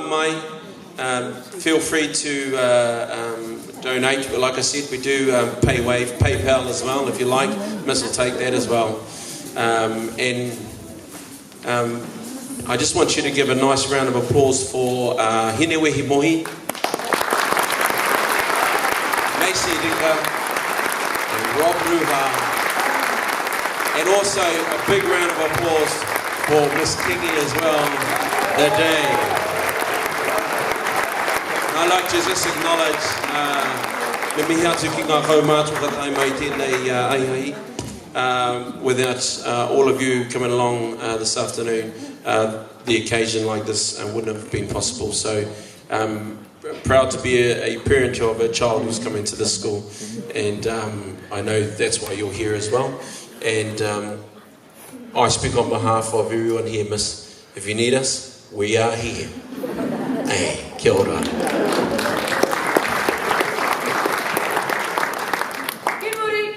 mai, um, feel free to uh, um, donate. But like I said, we do um, PayWave, PayPal as well, if you like. Miss will take that as well. Um, and um, I just want you to give a nice round of applause for uh, Hinewehi Mohi, Macy Ringa, and Rob Ruha. And also a big round of applause for Miss Kingi as well, the day. And I'd like to just acknowledge uh, me mihi atu ki ngā kaumātua ka tae mai tēnei uh, ahiahi. Um, without uh, all of you coming along uh, this afternoon, uh, the occasion like this uh, wouldn't have been possible. So um, proud to be a, a parent of a child who's coming to this school, and um, I know that's why you're here as well. And um, I speak on behalf of everyone here, miss. If you need us, we are here. Hey, kia ora. Ki muri!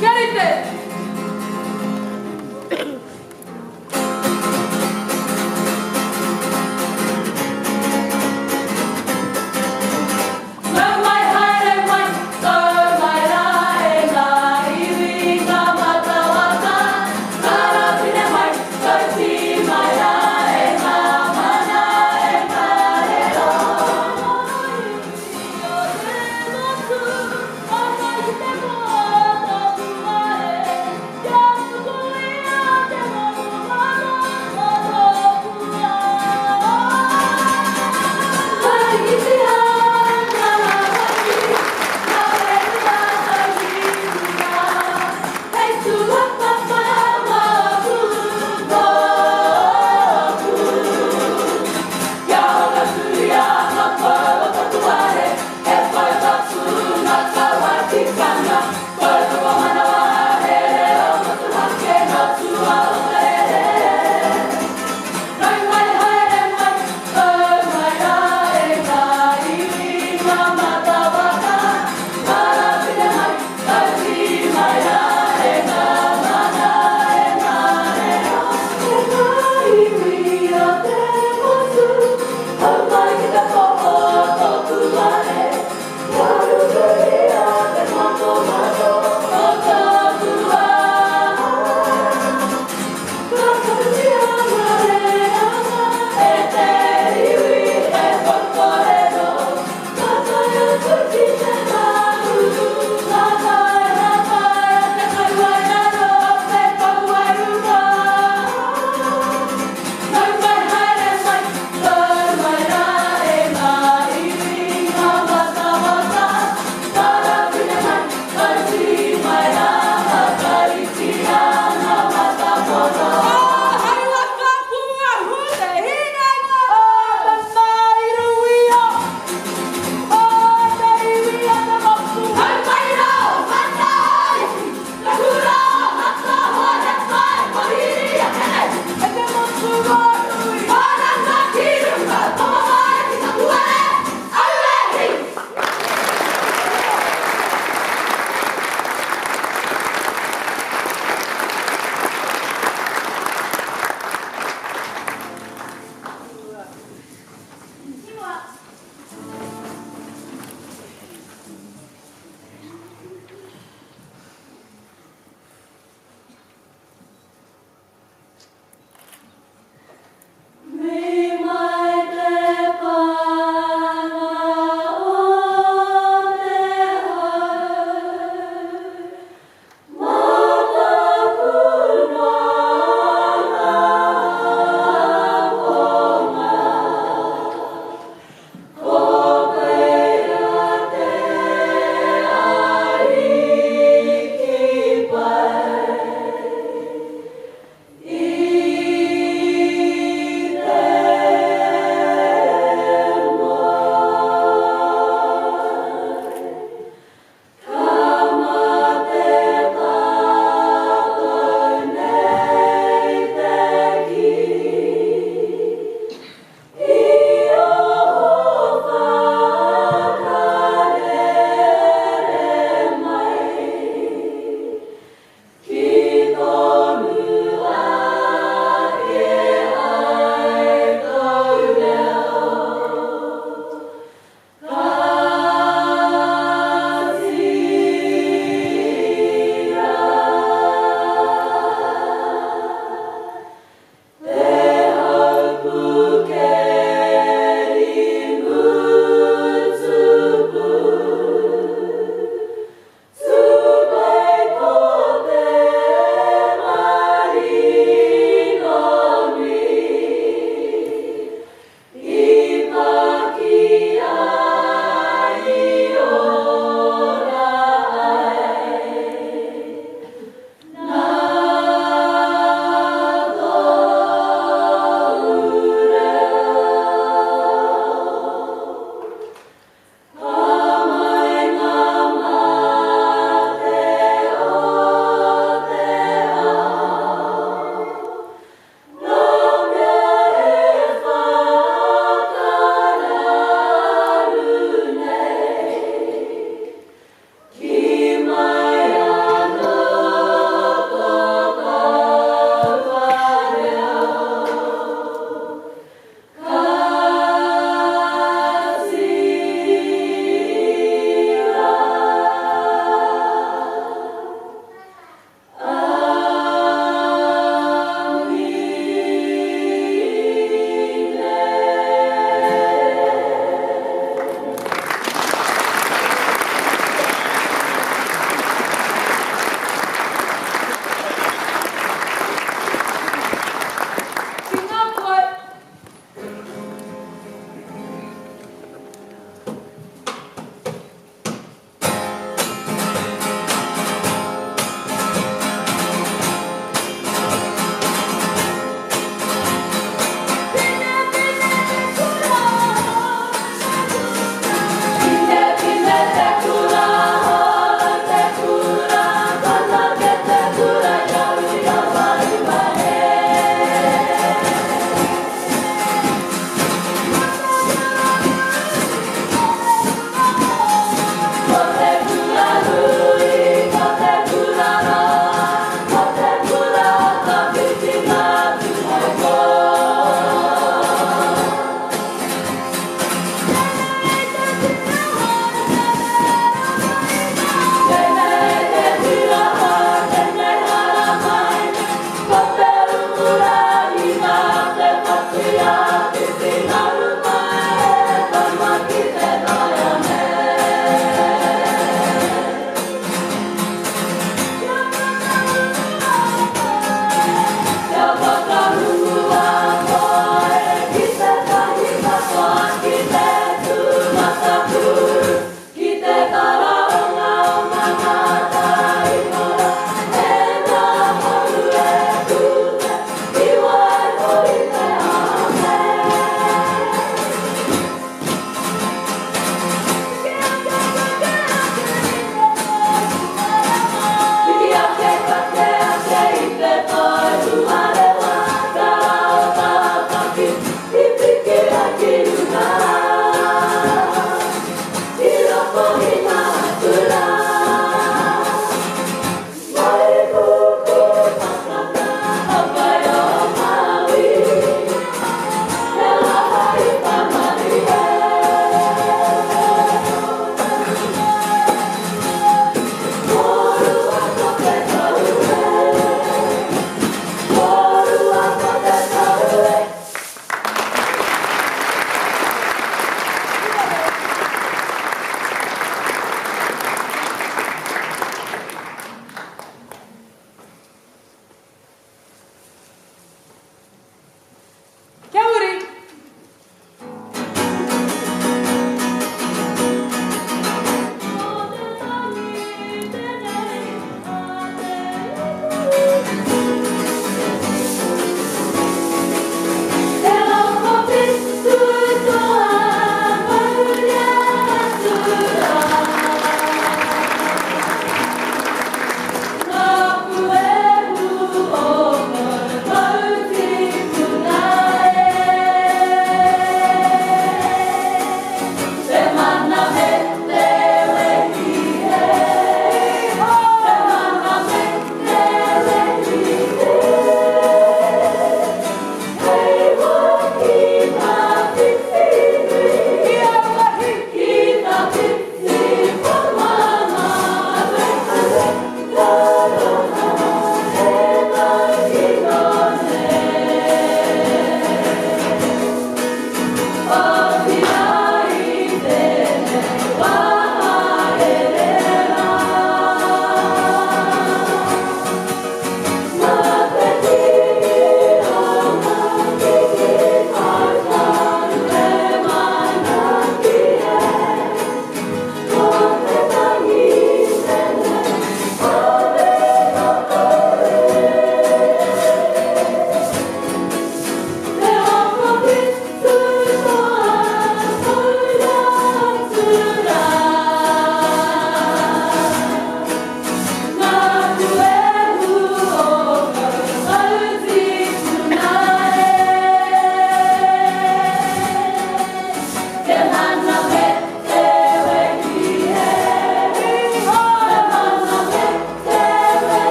Kia rite! Nau mai haere mai, tau mai rā e ngā iwi, ngā matawaka, Karapine mai, tautī mai rā e ngā mana, e ngā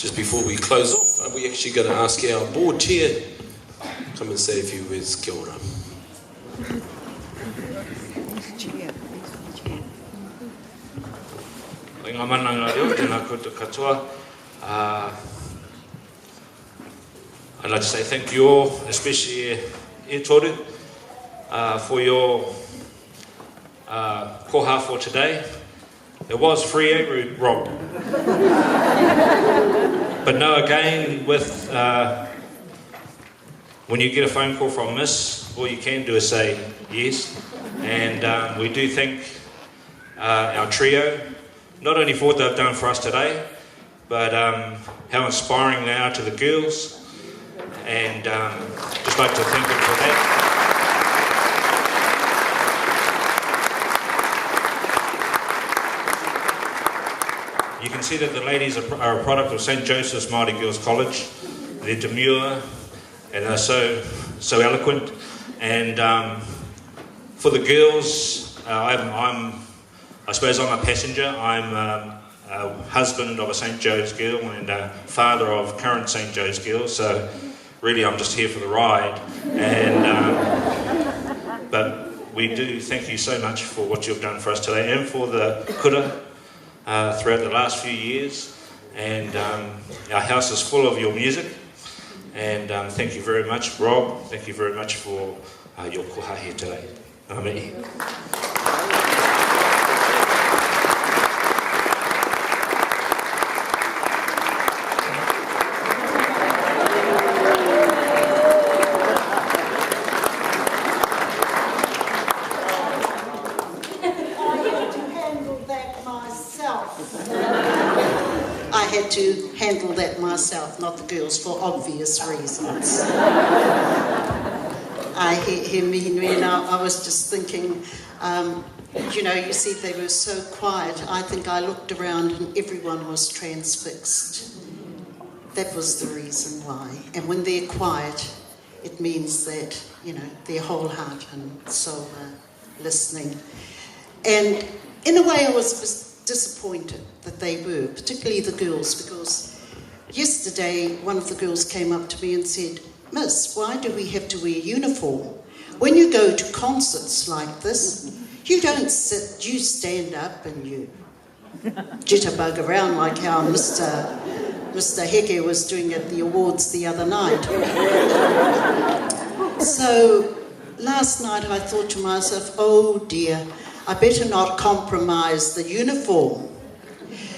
Just before we close off, are we actually going to ask our board chair come and say a few words? Kia ora. E ngā mana ngā reo, tēnā koutou katoa. Uh, I'd like to say thank you all, especially e toru, uh, for your uh, koha for today. It was free, eh, Rob? but no, again, with uh, when you get a phone call from Miss, all you can do is say yes. And um, we do thank uh, our trio, not only for what they've done for us today, but um, how inspiring they are to the girls. And um, just like to thank them for that. You can see that the ladies are, a product of St. Joseph's Māori Girls College. They're demure and they're so, so eloquent. And um, for the girls, uh, I'm, I'm, I suppose I'm a passenger. I'm um, a husband of a St. Joe's girl and a father of current St. Joe's girl. So really, I'm just here for the ride. And um, but we do thank you so much for what you've done for us today and for the kura uh, throughout the last few years. And um, our house is full of your music. And um, thank you very much, Rob. Thank you very much for uh, your koha here today. Amen. I had to handle that myself, not the girls, for obvious reasons. I he, he mihi nui, and I, I was just thinking, um, you know, you see, they were so quiet. I think I looked around and everyone was transfixed. That was the reason why. And when they're quiet, it means that, you know, their whole heart and soul are listening. And in a way, I was disappointed that they were, particularly the girls, because yesterday one of the girls came up to me and said, Miss, why do we have to wear uniform? When you go to concerts like this, you don't sit, you stand up and you jitterbug around like how Mr. Mr. Heke was doing at the awards the other night. so last night I thought to myself, oh dear, I better not compromise the uniform.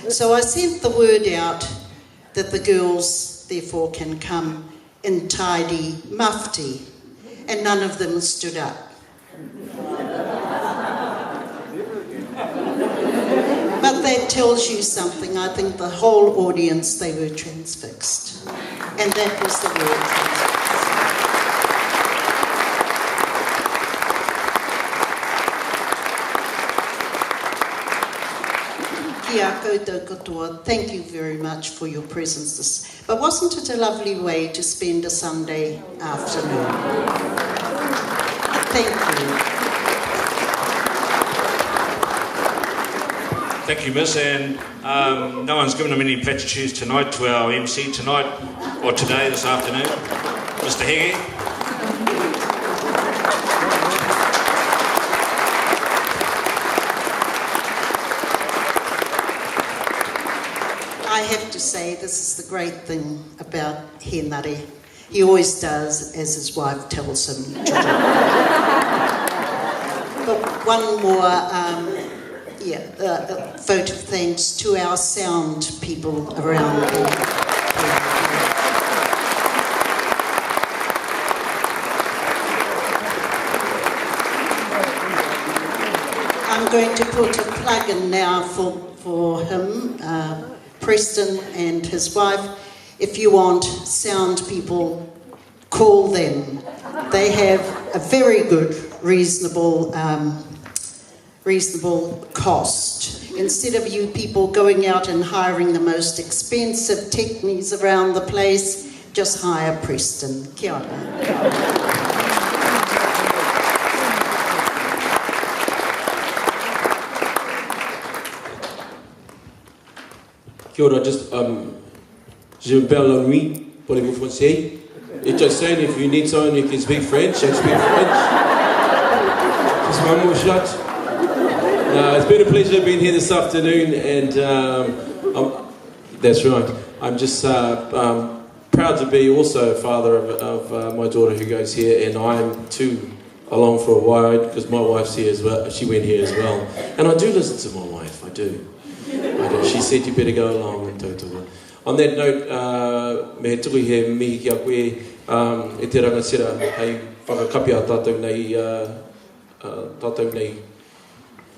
So I sent the word out that the girls therefore can come in tidy mufti, and none of them stood up. But that tells you something. I think the whole audience, they were transfixed. And that was the word transfixed. Kia koutou katoa, thank you very much for your presence. This, but wasn't it a lovely way to spend a Sunday afternoon? Thank you. Thank you, Miss. And um, no one's given them any platitudes tonight to our MC tonight, or today, this afternoon, Mr. Hege. I have to say, this is the great thing about Henare. He always does as his wife tells him to do. but one more um, yeah, uh, uh, vote of thanks to our sound people around the I'm going to put a plug in now for, for him, uh, Preston and his wife. If you want sound people, call them. They have a very good, reasonable, um, reasonable cost. Instead of you people going out and hiring the most expensive techniques around the place, just hire Preston. Kia ora. Kia ora, just, um, Je m'appelle Louis, parlez-vous français? It's just saying if you need someone who can speak French, I speak French. Just one more shot. No, it's been a pleasure being here this afternoon, and um, that's right. I'm just uh, um, proud to be also a father of, of uh, my daughter who goes here, and I'm too along for a while because my wife's here as well. She went here as well, and I do listen to my wife. I do. I do. She said you better go along and tautoko. On that note, uh, me he tuku he mihi ki a koe um, e te rangatira hei whakakapi a tātou nei, uh, uh, tātou nei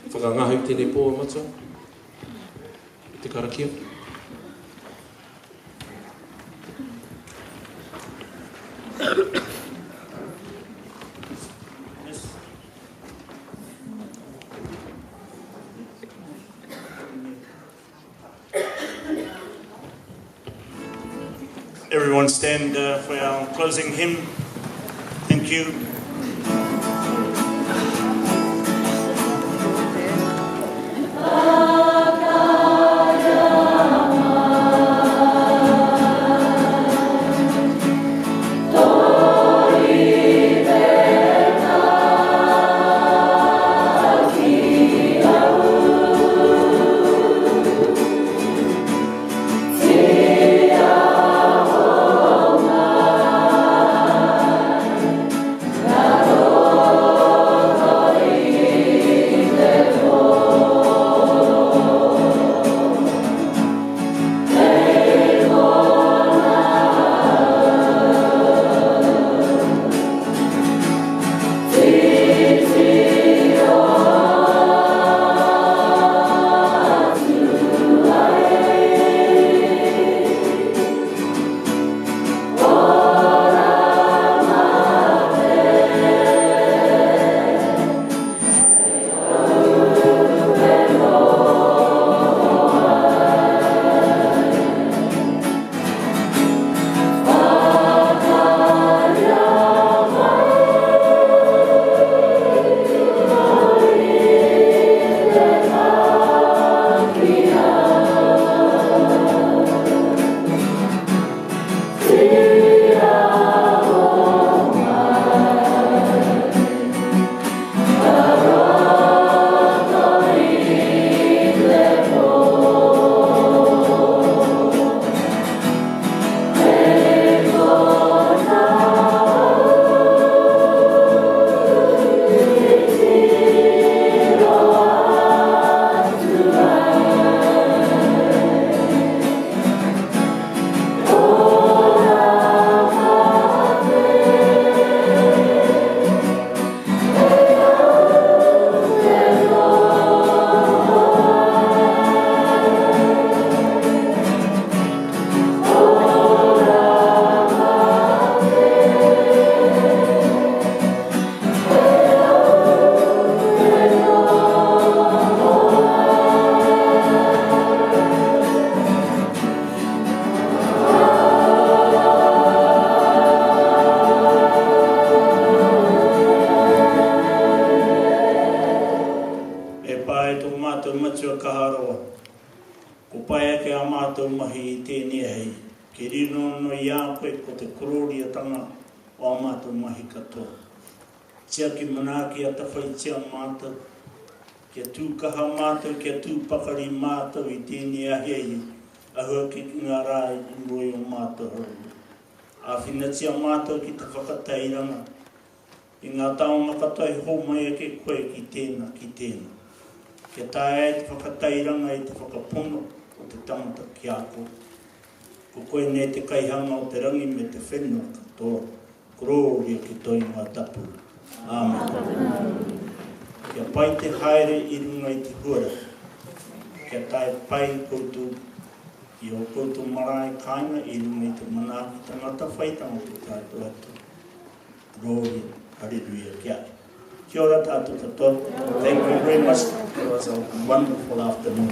whakangahau tēnei pō, Matua, i te karakia. Everyone stand uh, for our closing hymn. Thank you. E pā e tō mātou Matua kaha rawa, ko pai ake ā mātou mahi i tēnei ahi, kia riro anō i a koe ko te korōriatanga o ā mātou mahi katoa. Tiaki manaaki atawhaitia mātou, kia tū kaha mātou, kia tū pakari mātou i tēnei ahiahi, ahu ake ki ngā rā i mua i ō mātou hauora. Āwhinatia mātou ki te whakatairanga I ngā taonga katoa i hōmai ake koe ki tēnā, ki tēnā. Kia taea ai te whakatairanga i te whakapono o te tangata ki a koe. Ko koe nei te kaihanga o te rangi me te whenua katoa. Korōria ki tō ingoa tapu. Āmine. Kia pai te haere i runga i te huarahi. Kia tae pai koutou ki ō koutou marae kāinga i runga i te manaakitanga atawhaitanga o tō tātou Atua. Glory, hallelujah, kia. Kia ora tātou katoa. Thank you very much. It was a wonderful afternoon.